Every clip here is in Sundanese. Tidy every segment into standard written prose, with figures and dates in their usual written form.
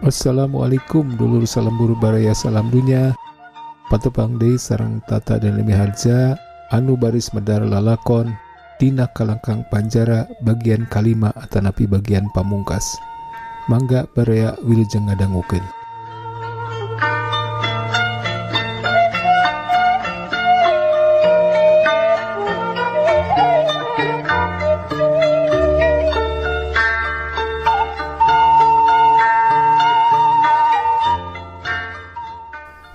Assalamualaikum dulur, salam buru baraya, salam dunya. Patepang deui sareng Tata dan Lemi Harja anu baris medar lalakon dina Kalangkang Panjara bagian kalima atanapi bagian pamungkas. Mangga baraya wilujeng ngadangukeun.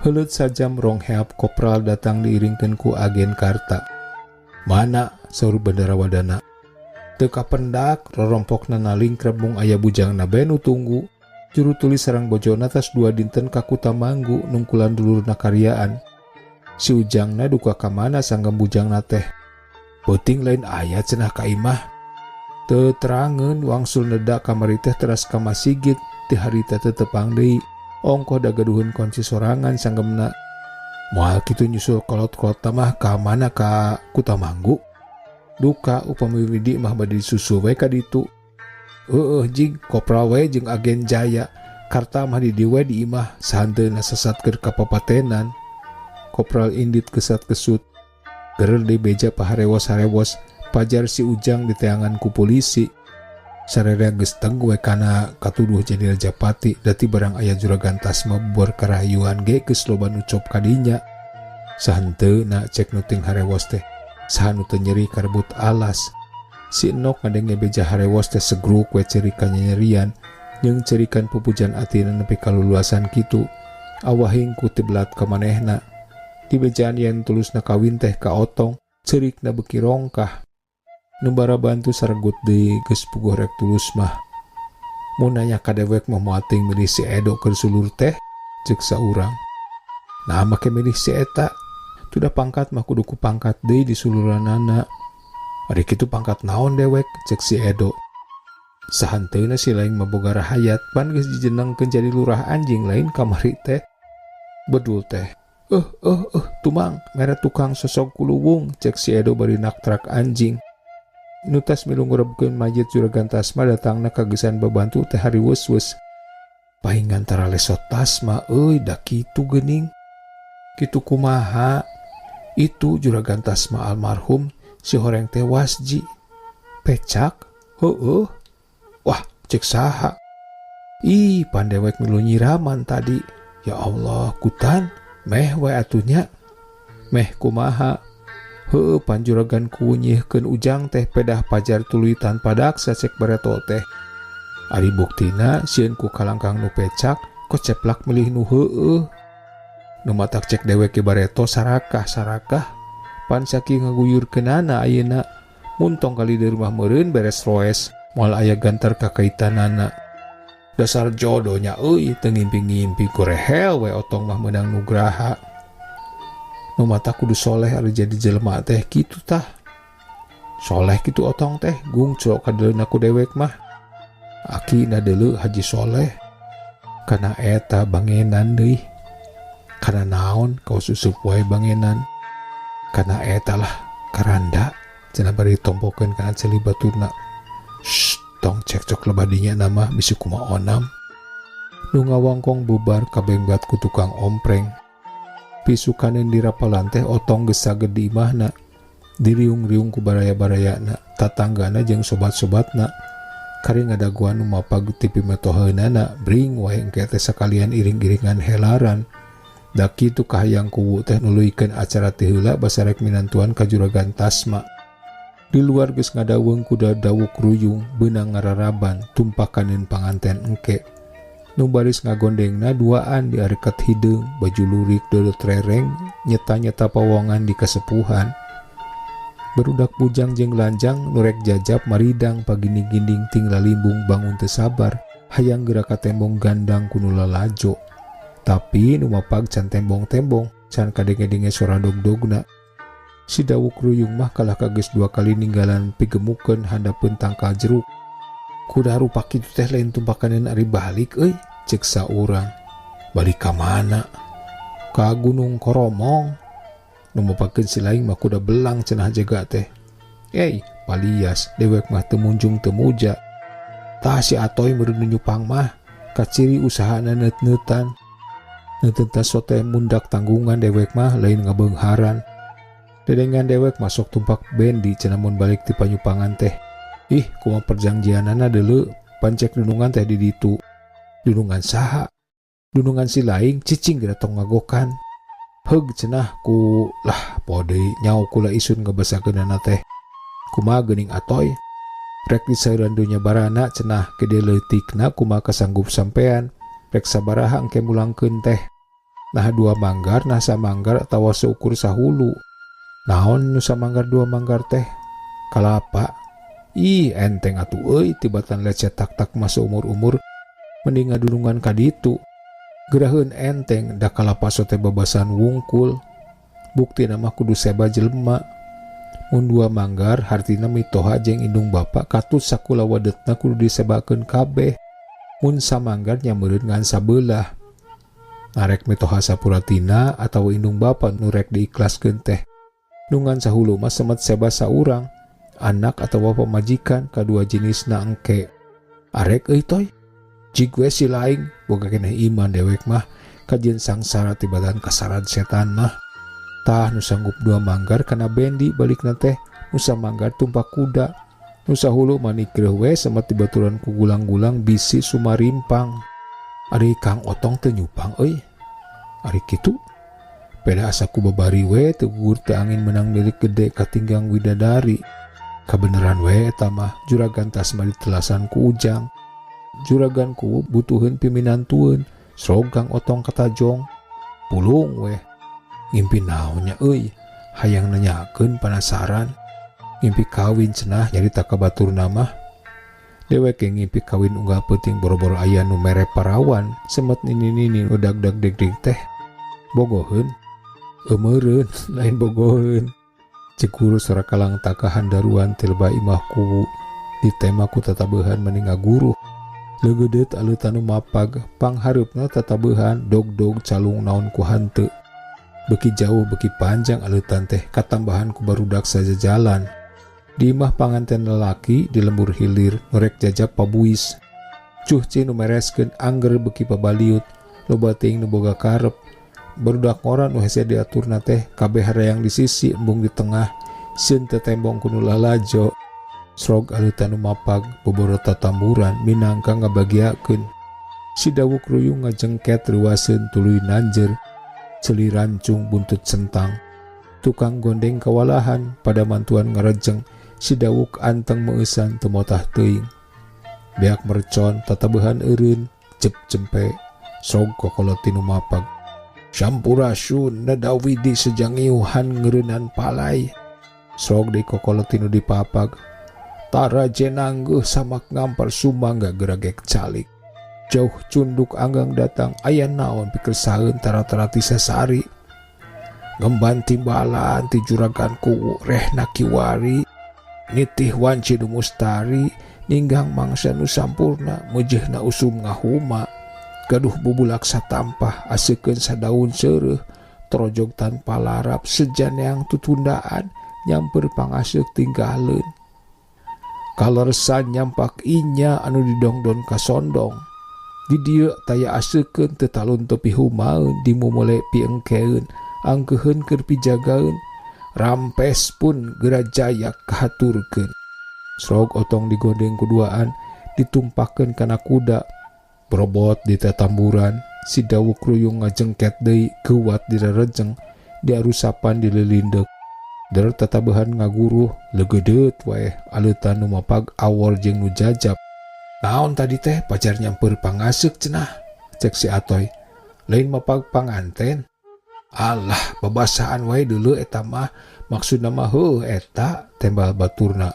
Heuleut sajam rong heap kopral datang diiringkeun ku agen Karta. Mana saur Bendara Wadana. Teu kapendak rorompokna nalingkreb mung aya bujangna bae nu tunggu. Juru tulis sareng bojona tas 2 dinten ka Kutamanggu nungkulan dulurna karyaan. Si ujangna duka ka mana sanggem bujangna teh. Peuting lain aya cenah ka imah. Teu terangeun wangsul neda kamari teh teras ka masigit ti harita teu tepang deui. Ongkoh dagaduhun kunci sorangan sanggemna. Moal kitu nyusul kolot-kolot mah ka mana ka Kutamanggu. Duka upami Widi mah bade disusul we ka ditu. Heueuh jing kopral we jeung agen Jaya. Karta mah di dieu we di imah sahanteuna sesat keur kapapatenan. Kopral indit kesat kesut. Gereur deui beja paharewos-harewos pajar si Ujang diteangan ku polisi. Sararea geus teng we kana katuduh jadi Rajapati dati barang aya juragan Tasma bubar karahayuan ge geus loba nu cop kadinya. Sahanteuna cek nu ting harewos teh. Saha nu teu nyeri karebut alas. Si Enok ngadenge beja harewos teh segruk we cerikan nyerian jeung cerikan pupujan atina nepi ka luluasan kitu. Awahing ku teu belat ka manehna. Dibejaan yen tulusna kawin teh ka Otong, cerikna beuki rongkah. Nu barabantu saregut deui geus puguh rek tulus mah. Mun nanya ka dewek mah moal teuing milih si Edo keur sulur teh, ceuk saurang. Nah make milih si eta. Tudah pangkat mah kudu ku pangkat deui di suluranana. Ari kitu pangkat naon dewek, ceuk si Edo. Sahanteuna si lain mah boga rahayat, pan geus dijenengkeun jadi lurah anjing lain kamari teh. Bedul teh. Tumang, mere tukang sosok kuluwung, cek si Edo bari naktrak anjing. Nutas milu ngurebkeun mayit juragan Tasma datangna kagesan babantu teh hariweus-weus. Pahingan tara lesot Tasma euy da kitu geuning. Kitu kumaha? Itu juragan Tasma almarhum si horeng tewas ji. Pecak? Heueuh. Wah, cek saha? Ih, pandewek milu nyiraman tadi. Ya Allah, kutan meh we atunya. Meh kumaha? Heueuh, panjuragan kunyihkeun Ujang teh pedah pajar tuluy tanpa daksa cek bareto teh. Ari buktina sieun ku kalangkang nu pecak koceplak milih nu heueuh. Nu matak cek dewek ge bareto sarakah sarakah. Pan sakieu ngaguyurkeunana ayeuna. Mun tong kali di rumah meureun beres roes moal aya gantar kakaitanana. Dasar jodohnya euy teu ngimpi-ngimpi ku rehel we Otong mah meunang nugraha. Nu mata kudu soleh ari jadi jelema teh kitu tah. Soleh kitu Otong teh gungco kadeleuna ku dewek mah. Aki na deuleu Haji Soleh. Kana eta bangenan deui. Kana naon kau susup wae bangenan. Kana eta lah karanda cenah bari ditompokeun kana ceuli baturna. Shh, tong cekcok lebadinya nama bisi kumaha onam. Nu ngawangkong bubar kabenggat ku tukang ompreng. Pisukaneun dirapalan teh Otong geus saged di imahna. Diriung-riung ku baraya-barayana, tatanggana jeung sobat-sobatna. Kari ngadaguan nu mapag ti pimetoheunana, bring wae engke teh sakalian iring-iringan helaran. Da kitu kahayang kuwu teh nuluykeun acara ti heula basarek minantuan ka juragan Tasma. Di luar geus ngadaweng kuda dawuk ruyung beunang ngararaban tumpakaneun panganten engke. Nu baris ngagondengna duaan di areket hideung, baju lurik dodot rereng, nyeta-nyeta pawongan di kasepuhan. Berudak bujang jeung lanjang nurek jajap maridang paginding-ginding ting lalimbung bangun teu sabar, hayang geura ka tembong gandang ku nu lalajo. Tapi nu mapag can tembong-tembong, can kadenge-denge sora dog-dogna. Si dawuk ruyung mah kalah kageus 2 kali ninggalan pigemukeun handapeun tangkal jeruk. Kuda rupa kitu teh lain tumpakaneun ari balik euy, ceuk saurang. Balik ka mana? Ka Gunung Koromong. Nu mapakeun si lain mah kuda belang cenah jaga teh. Ei, palias dewek mah teu munjung teu muja. Tah si Atoy meureun nu nyupang mah. Kaciri usahana neut-neutan. Neuteun taso teh mundak tanggungan dewek mah lain ngabeungharan. Dedengan dewek masuk tumpak bendi cenah mun balik ti panyupangan teh. Ih, kumaha perjanjianana deuleu pancek dunungan teh di ditu. Dunungan saha? Dunungan si laing cicing geura tong ngagokan. Heug cenah ku lah poho deui nyau kula isun ngabasakeunana teh. Kumaha geuning atoy? Rek diseureun dunya barana cenah gede leutikna kumaha kasanggup sampean. Rek sabaraha engke mulangkeun teh. Nah dua manggar, nah samanggar atawa seukur sahulu. Naon nu samanggar dua manggar teh? Kalapa. Ih, enteng atuh euy tibatan lecet tak-tak mah seumur-umur mending ngadunungan ka ditu. Geraheun enteng da kalapa sote babasan wungkul. Buktina mah kudu seba jelema. Mun dua manggar hartina mitoha jeung indung bapa katut sakula wadetna kudu disebakeun kabeh. Mun samanggar nya meureun ngan sabelah. Arek mitoha sapuratina atawa indung bapa nu rek diikhlaskeun teh. Nu ngan sahulu mah semet seba saurang, anak atawa pamajikan kadua jenisna engke. Arek euy toy. Jig we si laing boga keneh iman dewek mah kajeun sangsara tibatan kasarad setan mah. Tah nu sanggup dua manggar kana bendi balikna teh, nu samanggar tumpak kuda. Nu sahulu mah nikreuh we semet dibaturan ku gulang-gulang bisi sumarimpang. Ari Kang Otong teu nyupang euy. Ari kitu? Peda asa ku babari we teu gugur teu angin menang milik gede katinggang widadari. Kabeneran we eta mah juragan tas mah ditelasan ku Ujang. Juragan ku butuheun piminantueun, srog Kang Otong katajong. Pulung weh. Ngimpi naon nya euy? Hayang nanyakeun panasaran. Ngimpi kawin cenah nyarita ka baturna mah. Dewek ge ngimpi kawin unggal peuting boro-boro aya nu mere parawan semet nini-nini nu dag-dag deg-deg teh. Bogoheun. Eumeureun lain bogoheun. Cek guru sora kalang takahan daruan ti lebah imah kuwu. Ditema ku tatabehan meni ngaguruh. Leugeudeut aleutan nu mapag panghareupna tatabehan dog-dog calung naon ku hanteu. Beki jauh beki panjang aleutan teh katambahan ku barudak sajajalan. Di imah panganten lalaki di lembur hilir nu rek jajap pabuis. Cuhci nu mereskeun angger beki pabaliut, loba teuing nu boga karep. Barudak ngora nu hese diaturna teh kabeh harayang di sisi embung di tengah, sieun tetembong ku nu lalajo. Srog aleutan nu mapag boboro tatamburan minangka ngabagiakeun. Si dawuk ruyung ngajengket reuaseun tuluy nanjer, ceuli rancung buntut sentang. Tukang gondeng kawalahan pada mantuan ngarejeng, si dawuk anteng meueusan teu motah teuing. Beak mercon tatabehan eureun, jep jempe, srog kokolot tinu mapag. Sampurasun nadawidi sejangiuhan ngeureunnan palai. Srog deui kokolot tinu dipapag. Tara jenangguh samak ngampar sumangga geragek calik. Jauh cunduk anggang datang aya naon pikersahun tara-tara ti sasari. Ngemban timbalan ti juragan kuwu rehna kiwari. Nitih wanci nu mustari ninggang mangsa nu sampurna meujeuhna usum ngahuma. Gaduh bubulak satampah aseukeun sadaun seureuh torojog tanpa larap sejaneang tutundaan nyamper pangaseuk tinggaleun. Kalersan nyampak inya anu didongdon kasondong. Di dieu taya aseukeun teu talun teu pihumaeun dimumule piengkeun angkeuheun keur pijagaeun rampes pun geura jaya kahaturkeun. Srog otong digondeng kuduaan ditumpahkeun kana kuda borobot di tatamburan si dawuk ruyung ngajengket deui geuwat direrejeng diarusapan dililindek. Der tatabehan ngaguruh leugeudeut wae aleutan nu mapag awor jeung nu jajap. Naon tadi teh pacar nyamper pangaseuk cenah cek si Atoy. Lain mapag panganten. Alah babasaan wae deuleu eta mah maksudna mah heuh eta tembal baturna.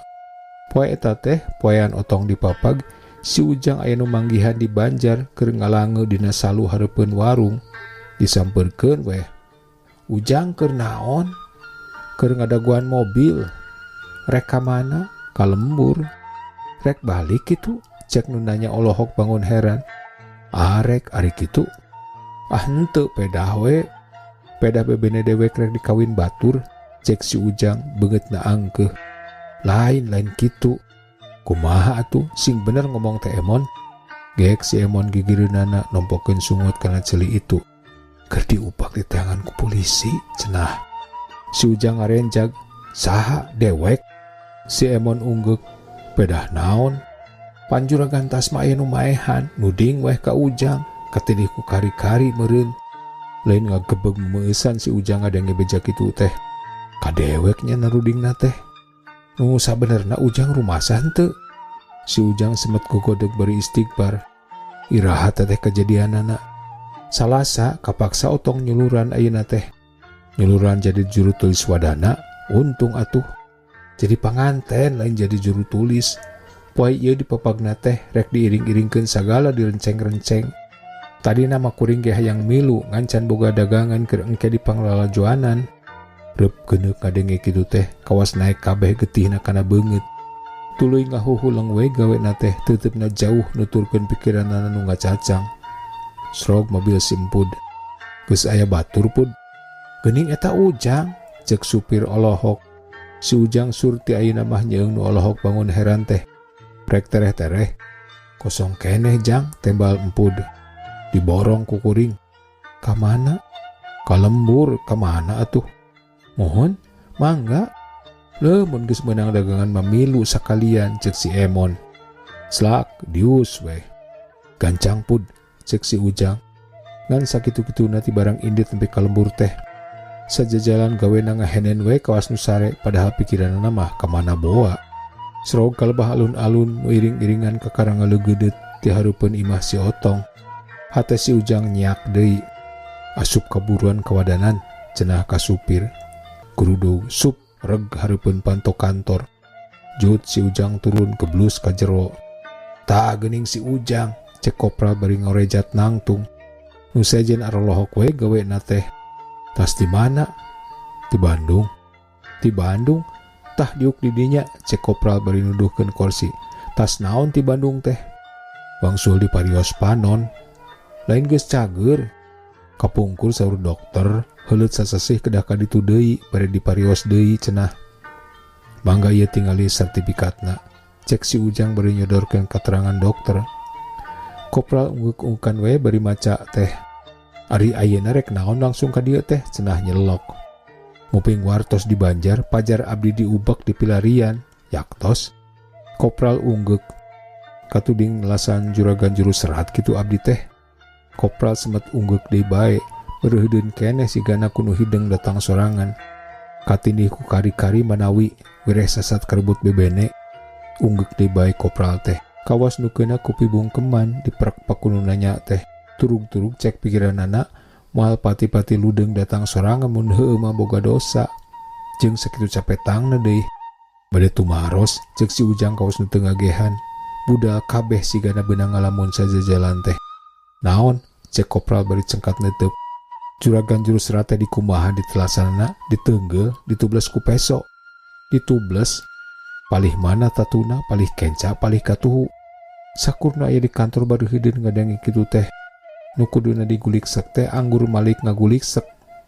Poe eta teh poean otong dipapag si Ujang aya nu manggihan di Banjar keur ngalange dina salu hareupeun warung. Disampeurkeun weh. Ujang keur naon? Keur ngadaguan mobil. Rek ka mana? Ka lembur. Rek balik kitu? Cek nu nanya olohok bangun heran. Arek ari kitu? Ah henteu pedah we. Pedah bebene dewek rek dikawin batur. Cek si Ujang beungeutna angkeuh. Lain lain kitu. Kumaha atuh sing bener ngomong teh Emon. Geek si Emon gigireunana nompokeun sungut kana ceuli itu. Keur diupak diteangan ku polisi cenah. Si Ujang ngarenjag, saha dewek? Si Emon unggeuk, pedah naon? Pan juragan tas mah aya nu maehan, nuding weh ka Ujang, katidih ku kari-kari meureun. Lain ngagebeg meumeusan si Ujang ngadenge beja kitu teh. Ka dewek nya narudingna teh. Nu sabenerna Ujang rumasa henteu? Si Ujang semet gogodeg bari istighfar. Iraha teh kejadianana? Salasa kapaksa Otong nyuluran ayeuna teh. Nyuluran jadi juru tulis Wadana, untung atuh. Jadi panganten lain jadi juru tulis. Poe ieu dipapagna teh rek diiring-iringkeun sagala direnceng-renceng. Tadina mah kuring ge hayang milu ngan can boga dagangan keur engke dipanglalajoanan. Reup geuneuk ngadenge kitu teh kawas naek kabeh getihna kana beungeut. Tuluy ngahuhuleng we gawena teh teuteupna jauh nuturkeun pikiranana nu ngacacang. Srog mobil si Empud. Geus aya batur, Pud. Geuning eta Ujang, cek supir olohok. Si Ujang surti ayeuna mah nyeung nu olohok bangun heran teh. Prek tereh-tereh. Kosong keneh, Jang, tembal Empud. Diborong ku kuring. Ka mana? Ka lembur, ka mana atuh? Mohon, mangga. Leuh mun geus meunang dagangan mah milu sakalian, cek si Emon. Slak, dius weh. Gancang, Pud, cek si Ujang. Ngan sakitu-kituna ti barang indit nepi ka lembur teh. Sajajalan gawena ngahenen we kawas nu sare padahal pikiranana mah ka mana boa. Srog kalebah alun-alun nu iring-iringan kakara ngaleugeudeup ti hareupeun imah si Otong. Hate si Ujang nyiak deui. Asup kaburuan kawadanan, cenah ka supir. Gerudug sup reg hareupeun panto kantor. Jut si Ujang turun geblus ka jero. Tah geuning si Ujang, cek kopral bari ngorejat nangtung. Nu sejen arolohok we gawena teh. Tas di mana? Di Bandung. Di Bandung? Tah diuk di dinya, cek kopral bari nuduhkeun kursi. Tas naon ti Bandung teh? Wangsul diparios panon. Lain geus cager. Kapungkur saur dokter, heuleut sasasih kedah ka ditu deui bari diparios deui cenah. Mangga ieu tingali sertifikatna. Cek si Ujang bari nyodorkeun katerangan dokter. Kopral unggeuk-unggekan we bari maca teh. Ari ayeuna rek naon langsung ka dieu teh cenah nyelok. Muping wartos di Banjar, pajar abdi diubek di pilarian, yaktos. Kopral unggeuk. Katuding nelasan juragan juru serat kitu abdi teh. Kopral semet unggeuk deui bae, bereuhdeun keneh sigana ku nu hideung datang sorangan. Katindih ku kari-kari manawi wireh sasat karebut bebene. Unggeuk deui bae kopral teh. Kawas nu keuna ku pibungkeman diprek ku nu nanya teh. Turug-turug cek pikiranana moal pati-pati ludeung datang sorangan mun heueuh mah boga dosa. Jeung sakitu capetangna deui. Bade tumaros cek si Ujang kawas nu teu ngagehan. Budal kabeh sigana beunang ngalamun sajajalan teh. Naon? Cek kopral bari cengkat neuteub. Juragan juru serat teh dikumaha ditelasanana, diteunggel, ditubles ku peso. Ditubles, palih mana tatuna, palih kenca, palih katuhu. Sakurna aya di kantor baru hideun ngadangi kitu teh. Nu kuduna diguliksek teh anggur malik ngaguliksek.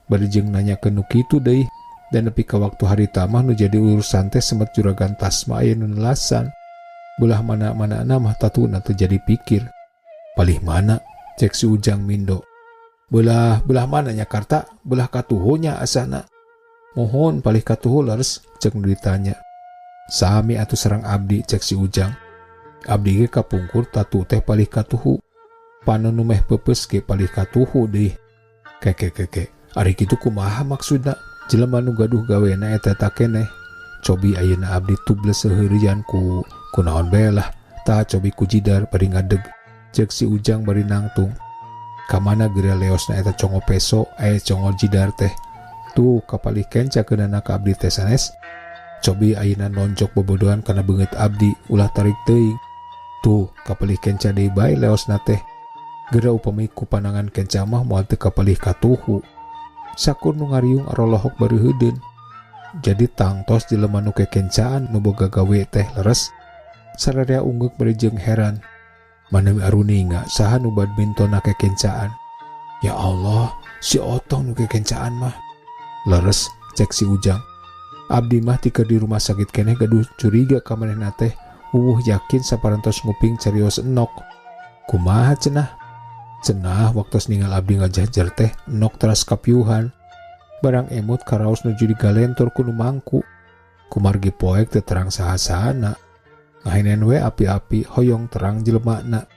Bari jeung nanyakeun nu kitu deui. Dan nepi ka waktu harita mah nu jadi urusan teh semet juragan tasma aya nu nelasan. Belah mana-mana mah tatuna teu jadi pikir. Palih mana? Cek si Ujang mindo. Belah belah mana nya Karta? Belah katuhu nya asana. Mohon palih katuhu leres cek nu ditanya. Sami atuh sareng abdi cek si Ujang. Abdi ge kapungkur tatu teh palih katuhu. Panon nu meh peupeus ge palih katuhu deui. Keke keke, ari kitu kumaha maksudna? Jelema nu gaduh gawena eta eta keneh. Cobi ayeuna abdi tubles seuheureuyan ku kunaon bae lah. Tah cobi ku jidar bari ngadeg. Cek si Ujang bari nangtung. Kamana geura leosna eta congo peso, congo jidar teh. Tuh kapalih kenca keunana ka abdi teh sanes. Cobi ayeuna nonjok bobodohan kana beungeut abdi ulah tarik teuing. Tuh kapalih kenca deui bae leosna teh. Geura upami ku panangan kenca mah moal teu kapalih katuhu. Sakur nu ngariung arolohok bari heudeun. Jadi tangtos jelema nu kekencaan nu boga gawe teh leres. Sararea unggeuk bari jeung heran. Manawi aruninga saha nu badmintonna kekencaan. Ya Allah, si Otong nu kekencaan mah. Leres cek si Ujang. Abdi mah tika di rumah sakit keneh gaduh curiga ka manehna teh. Wuwuh yakin saparantos nguping carios enok. Kumaha cenah? Cenah waktos ningal abdi ngajajar teh Enok teras kapiuhan. Barang emut karaos nuju digalentor ku nu mangku. Kumargi poek teu terang saha-sahana. Ngahenen we api-api hoyong terang jelemana.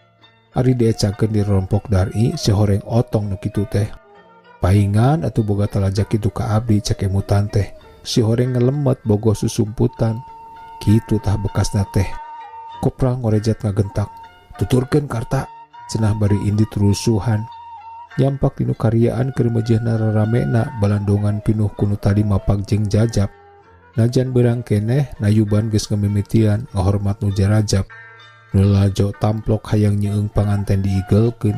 Ari diecakeun di rompok Dari si horeng Otong nu kitu teh. Paingan atuh boga talajak kitu ka abdi cek emutan teh. Si horeng ngelemet bogoh susumputan. Kitu tah bekasna teh. Kopral ngorejat ngagentak. Tuturkeun Karta, cenah bari indit rusuhan. Nyampak dinu karyaan keur meujeuhna raramena balandongan pinuh kunu tadi mapak jeung jajap. Najan beurang keneh nayuban geus ngamimitian ngahormat nu jarajap. Nu lalajo tamplok hayang nyeung panganten diigelkeun.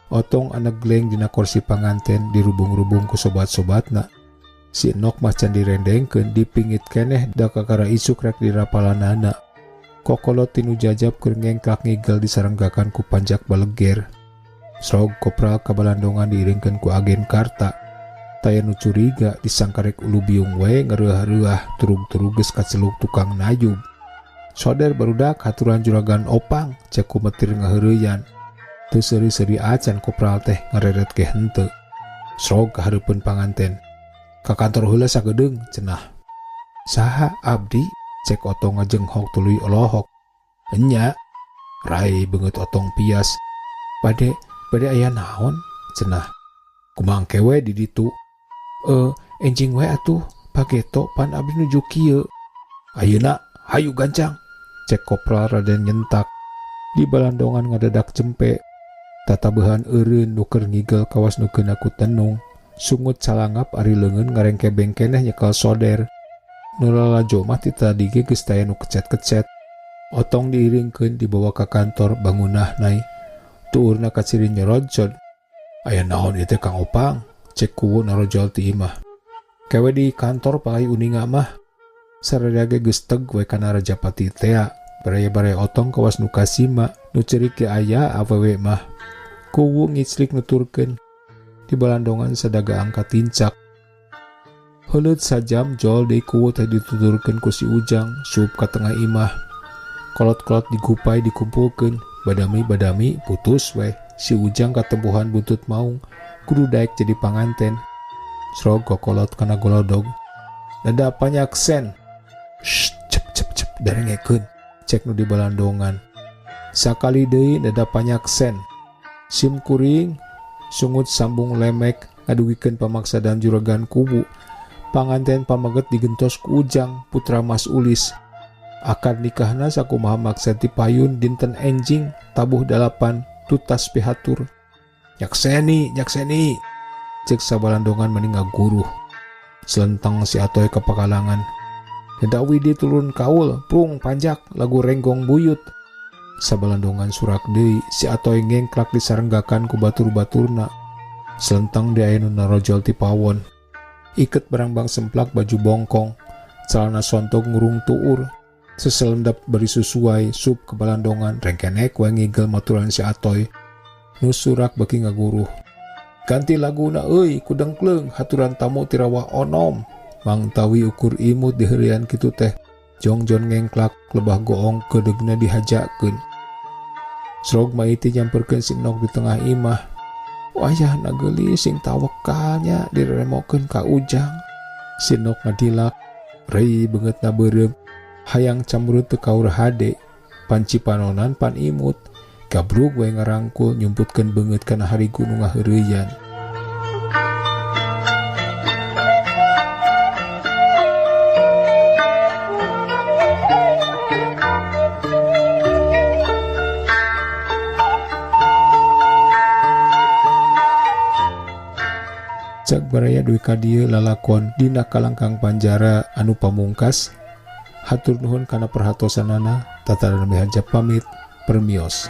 Otong anegleng dina kursi panganten dirubung-rubung ku sobat-sobatna. Si Enok mah can direndengkeun dipingit keneh da kakara isuk rek dirapalanana. Kokolot tinu jajap keur ngengklak ngigel disarenggakan ku panjak baleger. Srog kopral kabalandongan diiringkeun ku agen Karta. Taya nu curiga disangka rek ulu biung we ngereuah-reuah turug-turug geus kaceluk tukang nayub. Soder barudak haturan juragan Opang cek ku metir ngaheureuyan. Teu seuri-seuri acan kopral teh ngareret ge henteu. Srog kahareupeun panganten. Ka kantor heula sagedeung cenah. Saha abdi? Cek Otong ngajenghok tuluy olohok. Enya. Rai beungeut Otong pias. Bade, bade aya naon? Cenah. Kumaha engke we di ditu? Enjing we atuh, pageto pan abdi nuju kieu. Ayeuna hayu gancang. Cek kopral raden nyentak. Di balandongan ngadadak cempe. Tatabehan eureun nu keur ngigel kawas nu keuna ku tenung. Sungut calangap ari leungeun ngarengkebeng keneh nyekel soder. Nu lalajo mah ti tadi ge geus taya nu kecet-kecet. Otong diiringkeun dibawa ka kantor bangunah nai. Tuurna kaciri nyorojod. Aya naon ieu teh Kang Opang? Cek kuwu narojol ti imah. Kewe di kantor palai uninga mah. Sararea ge geus teg we kana Rajapati tea. Baraya-baraya Otong kawas nu kasima, nu ceurik ge aya awewe mah. Kuwu ngiclik nuturkeun. Di balandongan sadaga angka tincak. Heuleut sajam jol deui kuwu teh dituturkeun ku si Ujang sup ka tengah imah. Kolot-kolot digupai dikumpulkeun, badami-badami putus weh. Si Ujang katempuhan buntut maung, kudu daek jadi panganten. Srog kokolot kana golodog. Nada panyaksen. Shh, cep cep cep darengekeun. Cek nu di balandongan. Sakali deui nada panyaksen. Sim kuring sungut sambung lemek ngadugikeun pamaksadan juragan kubu. Panganten pameget digentos ku Ujang putra Mas Ulis. Akad nikahna sakumaha maksa ti payun dinten enjing tabuh 8 tutas pihatur. Nyakseni, nyakseni. Cek sabalandongan meni ngaguruh. Selentang si Atoy ka pakalangan. Neda widi turun kaul, prung panjak lagu renggong buyut. Sabalandongan surak deui si Atoy ngengklak disarenggakan ku batur-baturna. Selentang di aya nu narojol ti pawon. Iket barangbang semplak baju bongkong, celana sontok ngurung tuur. Seselendap bari susuai sup ke balandongan rengkenek we ngigel maturan si Atoy. Nu surak beki ngaguruh. Ganti laguna euy ku dengkleung haturan tamu tirawa onom. Mang Tawi ukur imut diheureuyan kitu teh. Jongjon ngengklak lebah goong kedeugna dihajakeun. Srog maiti nyamperkeun si Nok di tengah imah. Wayahna geulis sing tawekalnya diremokeun ka Ujang. Si Nok ngadilak, rei beungeutna beureum. Hayang camberut teu kaur hade. Panci panonan pan imut. Gabrug we ngarangkul nyumputkeun beungeut kana harigu nu ngaheureuyan. Cak baraya duwi ka dieu lalakon dina kalangkang panjara anu pamungkas. Hatur nuhun kana perhatosanana, tataran mihaja pamit, permios.